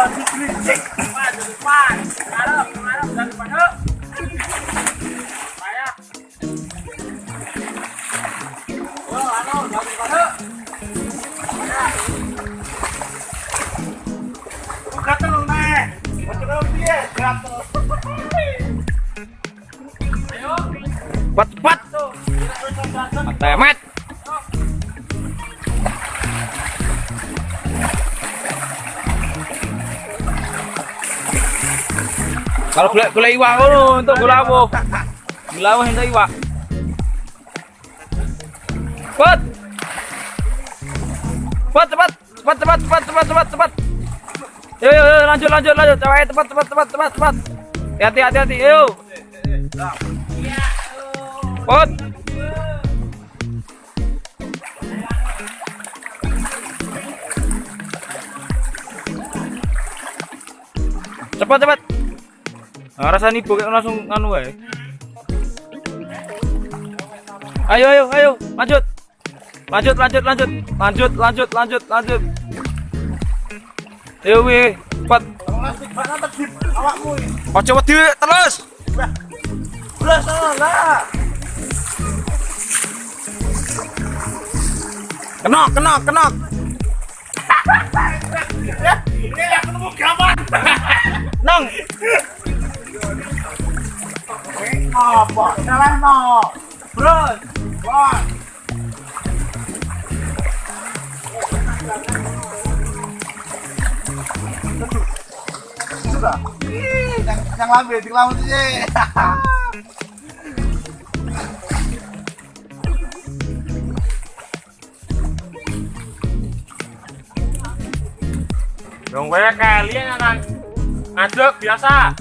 2, 3, 4, 4. Ngarep, ngarep daripada. Saya. Oh, anu daripada. Gatel nek. Ojo piye, gatel. Ayo. Cepat, cepat. Temet. Kalau golek golek iwak ngono untuk golek apa? Golek apa entuk iwak. Cepat. Cepat, cepat, cepat, cepat, cepat, cepat, cepat, cepat. Yo, yo, yo, lanjut, lanjut, lanjut. Cewek, cepat, cepat, cepat, cepat, cepat. Hati, hati, hati. Yo. Cepat. Cepat, cepat. Nah, rasane ibu kayak langsung nganu wae. Ayo, ayo, ayo, lanjut. Lanjut, lanjut, lanjut. Lanjut, lanjut, lanjut, lanjut. Ayo weh, cepat. Awakmu iki. Ojo wedi terus. Blas lah. Kenok, kenok, kenok. Ini aku nemu gaman. Nong. Apa? Salah no. Bros. Wah. Sudah. Ih, yang lambe, di lambe sih. Dong kowe kalian nang ngadeg biasa.